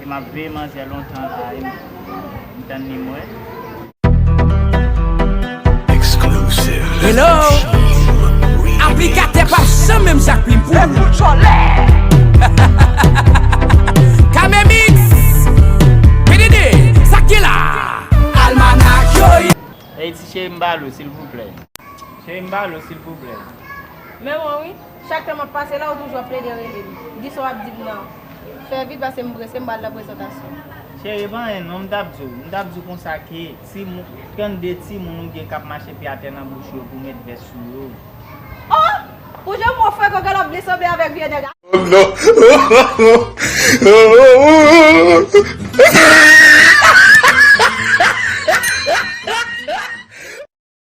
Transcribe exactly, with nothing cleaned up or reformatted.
E m ap veye manzè lontan la, e m tann li mwen. Hello! Aplikatè p ap janm menm jan ak Pimpoul. Kamemix! P D D, sa k gen la? Almanak yo! Ey ti cheri m ba l ou silvouplè. Cheri m ba l ou silvouplè. Men bon wi, chak tan m ap pase la ou toujou ap plede rele m. Di sa w ap di m nan. Fè vit paske m prese, m pral nan prezantasyon. Cheri, pa anyen non, m t ap di w, m t ap di w konsa ke timoun, trannde timoun ou gen k ap mache pye atè nan bouch yo pou w met vès sou yo. Oh! Pou jan mwen fè koke l ap vle sanble avèk vye nèg a. Oh non!